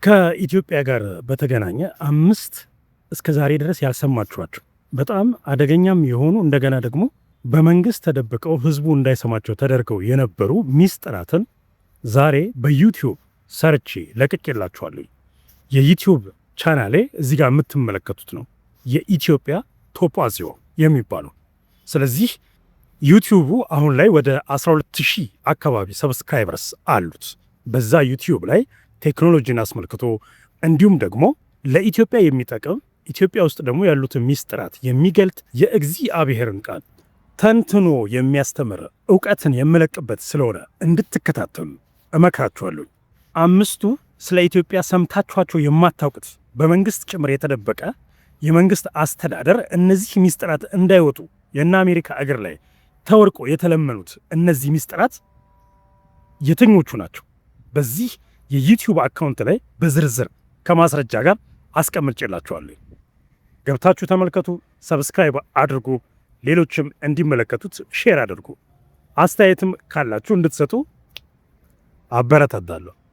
ከኢትዮጵያ ጋር በተገናኘ አምስት እስከ ዛሬ ድረስ ያልሰማችኋቸው፣ በጣም አደገኛም የሆኑ፣ እንደገና ደግሞ በመንግስት ተደብቀው ህዝቡ እንዳይሰማቸው ተደርገው የነበሩ ሚስጥራትን ዛሬ በ YouTube ሰርቼ ለቅቄላችኋለሁ። የ YouTube ቻናሌ እዚህ ጋር የምትመለከቱት ነው፣ የኢትዮጵያ ቶጳዚዮ የሚባለው። ስለዚህ YouTube ኡ አሁን ላይ ወደ 12,000 አካባቢ subscribers አሉት። በዛ YouTube ላይ ቴክኖሎጂን አስመልክቶ እንዲሁም ደግሞ ለኢትዮጵያ የሚጠቅም፣ ኢትዮጵያ ውስጥ ደግሞ ያሉትን ሚስጥራት የሚገልጥ፣ የእግዚአብሔርን ቃል ተንትኖ የሚያስተምር እውቀትን የምለቅበት ስለሆነ እንድትከታተሉ እመክራችኋለሁ። አምስቱ ስለ ኢትዮጵያ ሰምታችኋቸው የማታውቁት፣ በመንግስት ጭምር የተደበቀ፣ የመንግስት አስተዳደር እነዚህ ሚስጥራት እንዳይወጡ የእነ አሜሪካ እግር ላይ ተወርቆ የተለመኑት እነዚህ ሚስጥራት የትኞቹ ናቸው? በዚህ የ YouTube account ላይ በዝርዝር ከማስረጃ ጋር አስቀምጬላችኋለሁ። ገብታችሁ ተመልከቱ፣ subscribe አድርጉ፣ ሌሎችም እንዲመለከቱት share አድርጉ። አስተያየትም ካላችሁ እንድትሰጡ አበረታታለሁ።